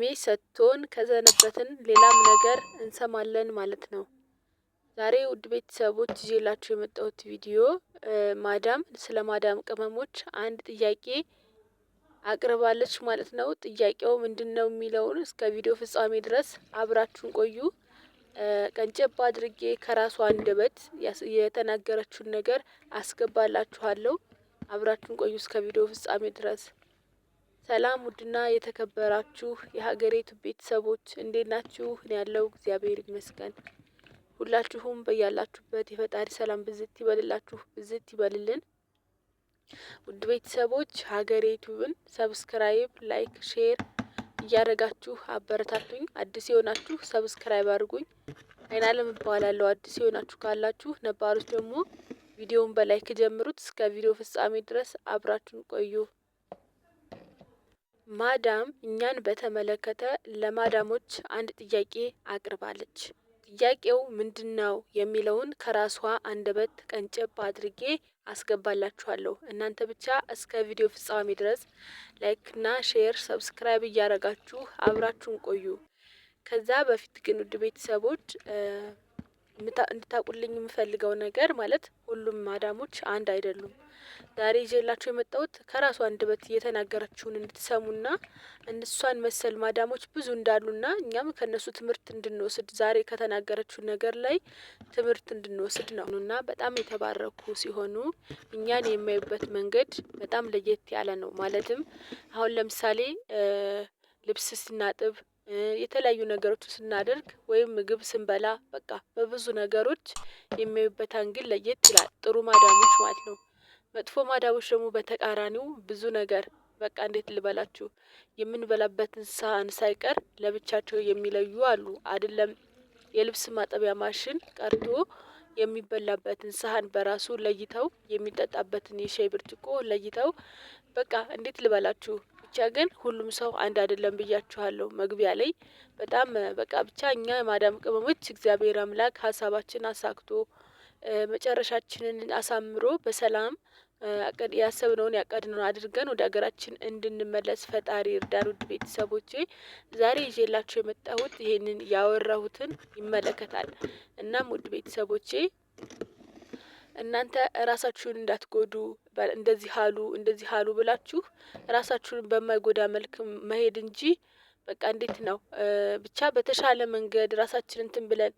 እድሜ ሰጥቶን ከዘነበትን ሌላም ነገር እንሰማለን ማለት ነው። ዛሬ ውድ ቤተሰቦች ይዤላችሁ የመጣሁት ቪዲዮ ማዳም ስለ ማዳም ቅመሞች አንድ ጥያቄ አቅርባለች ማለት ነው። ጥያቄው ምንድነው የሚለውን እስከ ቪዲዮ ፍጻሜ ድረስ አብራችሁን ቆዩ። ቀንጨብ አድርጌ ከራሷ አንደበት የተናገረችውን ነገር አስገባላችኋለሁ። አብራችሁን ቆዩ እስከ ቪዲዮ ፍጻሜ ድረስ። ሰላም ውድና የተከበራችሁ የሀገሬቱ ቤተሰቦች እንዴት ናችሁ? እኔ ያለው እግዚአብሔር ይመስገን። ሁላችሁም በያላችሁበት የፈጣሪ ሰላም ብዝት ይበልላችሁ፣ ብዝት ይበልልን። ውድ ቤተሰቦች ሀገሬ ቱብን subscribe፣ like፣ share እያደረጋችሁ አበረታቱኝ። አዲስ የሆናችሁ subscribe አድርጉኝ። አይናለም እባላለሁ። አዲስ የሆናችሁ ካላችሁ፣ ነባሮች ደግሞ ቪዲዮውን በ like ጀምሩት። እስከ ቪዲዮ ፍጻሜ ድረስ አብራችሁን ቆዩ። ማዳም እኛን በተመለከተ ለማዳሞች አንድ ጥያቄ አቅርባለች። ጥያቄው ምንድነው የሚለውን ከራሷ አንደበት ቀንጨብ አድርጌ አስገባላችኋለሁ። እናንተ ብቻ እስከ ቪዲዮ ፍጻሜ ድረስ like ና share፣ subscribe እያረጋችሁ አብራችሁን ቆዩ። ከዛ በፊት ግን ውድ ቤተሰቦች እንድታቁልኝ የምፈልገው ነገር ማለት ሁሉም ማዳሞች አንድ አይደሉም። ዛሬ ይዤላችሁ የመጣሁት ከራሷ አንደበት የተናገረችውን እንድትሰሙና እሷን መሰል ማዳሞች ብዙ እንዳሉና እኛም ከእነሱ ትምህርት እንድንወስድ ዛሬ ከተናገረችው ነገር ላይ ትምህርት እንድንወስድ ነው። እና በጣም የተባረኩ ሲሆኑ እኛን የሚያዩበት መንገድ በጣም ለየት ያለ ነው። ማለትም አሁን ለምሳሌ ልብስ ስናጥብ፣ የተለያዩ ነገሮች ስናደርግ ወይም ምግብ ስንበላ በቃ በብዙ ነገሮች የሚያዩበት angle ለየት ይላል። ጥሩ ማዳሞች ማለት ነው። መጥፎ ማዳሞች ደግሞ በተቃራኒው ብዙ ነገር በቃ እንዴት ልበላችሁ የምንበላበትን ሳህን ሳይቀር ለብቻቸው የሚለዩ አሉ። አይደለም የልብስ ማጠቢያ ማሽን ቀርቶ የሚበላበትን ሳህን በራሱ ለይተው፣ የሚጠጣበትን የሻይ ብርጭቆ ለይተው፣ በቃ እንዴት ልበላችሁ ብቻ ግን ሁሉም ሰው አንድ አይደለም ብያችኋለሁ። መግቢያ ላይ በጣም በቃ ብቻ እኛ የማዳም ቅመሞች እግዚአብሔር አምላክ ሀሳባችን አሳክቶ መጨረሻችንን አሳምሮ በሰላም ያሰብነውን ያቀድነውን አድርገን ወደ ሀገራችን እንድንመለስ ፈጣሪ እርዳን። ውድ ቤተሰቦቼ ዛሬ ይዤላችሁ የመጣሁት ይሄንን ያወራሁትን ይመለከታል። እናም ውድ ቤተሰቦቼ እናንተ ራሳችሁን እንዳትጎዱ እንደዚህ አሉ እንደዚህ አሉ ብላችሁ ራሳችሁን በማይጎዳ መልክ መሄድ እንጂ በቃ እንዴት ነው ብቻ በተሻለ መንገድ ራሳችንን እንትን ብለን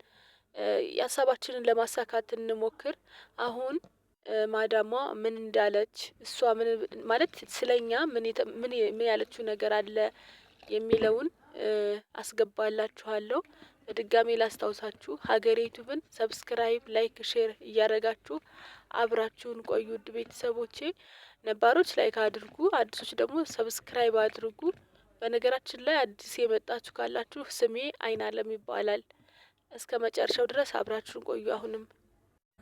የሀሳባችንን ለማሳካት እንሞክር። አሁን ማዳሟ ምን እንዳለች እሷ ምን ማለት ስለኛ ምን ምን ያለችው ነገር አለ የሚለውን አስገባላችኋለሁ። በድጋሜ ላስታውሳችሁ ሀገሬ ዩቱብን subscribe፣ like፣ share እያደረጋችሁ አብራችሁን ቆዩ። ውድ ቤተሰቦቼ ነባሮች like አድርጉ፣ አዲሶች ደግሞ subscribe አድርጉ። በነገራችን ላይ አዲስ የመጣችሁ ካላችሁ ስሜ አይናለም ይባላል። እስከ መጨረሻው ድረስ አብራችሁን ቆዩ። አሁንም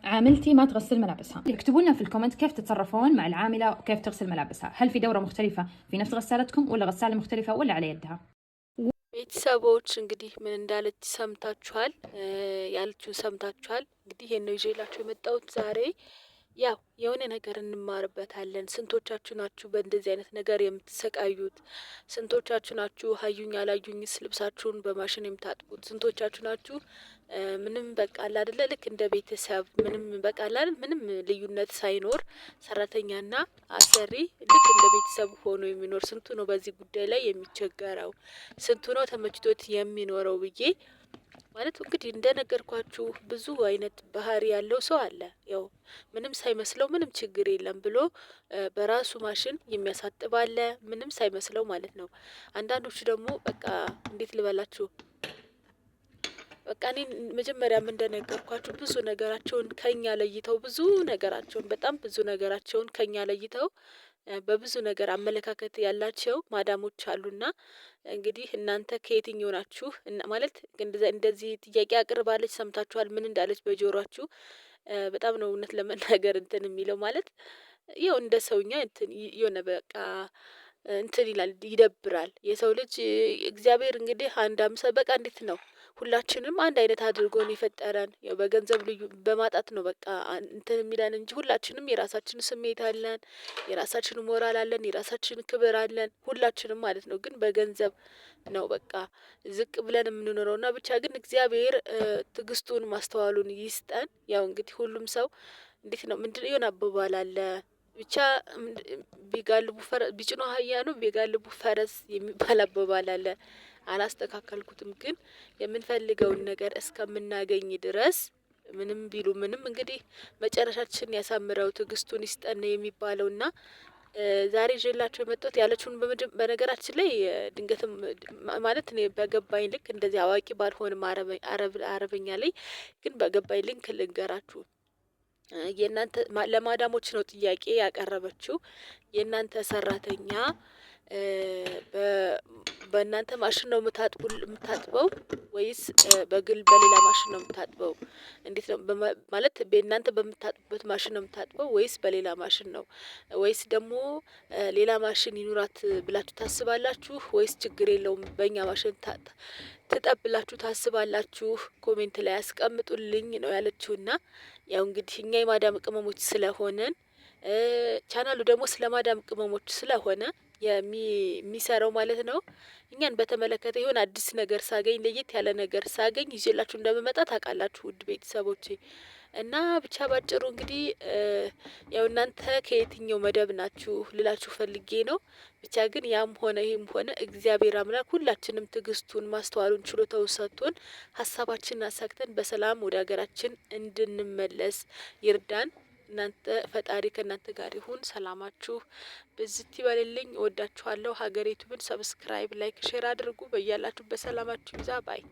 عاملتي ما تغسل ملابسها. اكتبوا لنا في ال comment كيف تتصرفون مع العاملة وكيف تغسل ملابسها، هل في دورة مختلفة في نفس غسالتكم ولا غسالة مختلفة ولا على يدها؟ ቤተሰቦች እንግዲህ ምን እንዳለች ሰምታችኋል፣ ያለችውን ሰምታችኋል። እንግዲህ ይሄን ነው ይዤላችሁ የመጣሁት ዛሬ። ያው የሆነ ነገር እንማርበታለን። ስንቶቻችሁ ናችሁ በእንደዚህ አይነት ነገር የምትሰቃዩት? ስንቶቻችሁ ናችሁ አዩኝ አላዩኝስ ልብሳችሁን በማሽን የምታጥቡት? ስንቶቻችሁ ናችሁ ምንም በቃ አለ አይደለ ልክ እንደ ቤተሰብ ምንም በቃ አለ ምንም ልዩነት ሳይኖር ሰራተኛና አሰሪ ልክ እንደ ቤተሰብ ሆኖ የሚኖር ስንቱ ነው በዚህ ጉዳይ ላይ የሚቸገረው? ስንቱ ነው ተመችቶት የሚኖረው ብዬ ማለት እንግዲህ እንደነገርኳችሁ ብዙ አይነት ባህሪ ያለው ሰው አለ። ያው ምንም ሳይመስለው ምንም ችግር የለም ብሎ በራሱ ማሽን የሚያሳጥብ አለ፣ ምንም ሳይመስለው ማለት ነው። አንዳንዶቹ ደግሞ በቃ እንዴት ልበላችሁ በቃ እኔ መጀመሪያም እንደነገርኳችሁ ብዙ ነገራቸውን ከኛ ለይተው ብዙ ነገራቸውን በጣም ብዙ ነገራቸውን ከኛ ለይተው በብዙ ነገር አመለካከት ያላቸው ማዳሞች አሉና እንግዲህ እናንተ ከየትኛው ናችሁ? ማለት እንደዚህ ጥያቄ አቅርባለች ሰምታችኋል፣ ምን እንዳለች በጆሯችሁ። በጣም ነው እውነት ለመናገር እንትን የሚለው ማለት ያው እንደ ሰውኛ እንትን የሆነ በቃ እንትን ይላል፣ ይደብራል። የሰው ልጅ እግዚአብሔር እንግዲህ አንድ አምሳ በቃ እንዴት ነው ሁላችንም አንድ አይነት አድርጎን የፈጠረን ያው በገንዘብ ልዩ በማጣት ነው በቃ እንትን የሚለን እንጂ ሁላችንም የራሳችን ስሜት አለን፣ የራሳችን ሞራል አለን፣ የራሳችን ክብር አለን ሁላችንም ማለት ነው። ግን በገንዘብ ነው በቃ ዝቅ ብለን የምንኖረው እና ብቻ ግን እግዚአብሔር ትግስቱን ማስተዋሉን ይስጠን። ያው እንግዲህ ሁሉም ሰው እንዴት ነው ምንድነው የሆነ አባባል አለ ብቻ ቢጋልቡ ፈረስ ቢጭኑ አህያ ነው ቢጋልቡ ፈረስ የሚባል አባባል አለ። አላስተካከልኩትም ግን የምንፈልገውን ነገር እስከምናገኝ ድረስ ምንም ቢሉ ምንም እንግዲህ መጨረሻችን ያሳምረው ትዕግስቱን ይስጠን የሚባለውና ዛሬ ይዤላችሁ የመጣሁት ያለችውን በነገራችን ላይ ድንገትም ማለት እኔ በገባኝ ልክ እንደዚህ አዋቂ ባልሆንም አረበኛ ላይ ግን በገባኝ ልክ ልንገራችሁ። የእናንተ ለማዳሞች ነው ጥያቄ ያቀረበችው። የእናንተ ሰራተኛ በእናንተ ማሽን ነው የምታጥበው ወይስ በግል በሌላ ማሽን ነው የምታጥበው? እንዴት ነው ማለት በእናንተ በምታጥቡበት ማሽን ነው የምታጥበው ወይስ በሌላ ማሽን ነው? ወይስ ደግሞ ሌላ ማሽን ይኑራት ብላችሁ ታስባላችሁ? ወይስ ችግር የለውም በእኛ ማሽን ትጠብ ብላችሁ ታስባላችሁ? comment ላይ አስቀምጡልኝ ነው ያለችውና ያው እንግዲህ እኛ የማዳም ቅመሞች ስለሆነን ቻናሉ ደግሞ ስለ ማዳም ቅመሞች ስለሆነ የሚሰራው ማለት ነው። እኛን በተመለከተ የሆነ አዲስ ነገር ሳገኝ ለየት ያለ ነገር ሳገኝ ይዤላችሁ እንደምመጣ ታውቃላችሁ ውድ ቤተሰቦቼ። እና ብቻ ባጭሩ እንግዲህ ያው እናንተ ከየትኛው መደብ ናችሁ ልላችሁ ፈልጌ ነው። ብቻ ግን ያም ሆነ ይህም ሆነ እግዚአብሔር አምላክ ሁላችንም ትዕግስቱን ማስተዋሉን ችሎታውን ሰጥቶን ሀሳባችንን አሳክተን በሰላም ወደ ሀገራችን እንድንመለስ ይርዳን። እናንተ ፈጣሪ ከእናንተ ጋር ይሁን። ሰላማችሁ ብዝት ይበልልኝ። እወዳችኋለሁ። ሀገሬ ቱብን subscribe፣ like፣ share አድርጉ። በያላችሁበት ሰላማችሁ ይብዛ bye።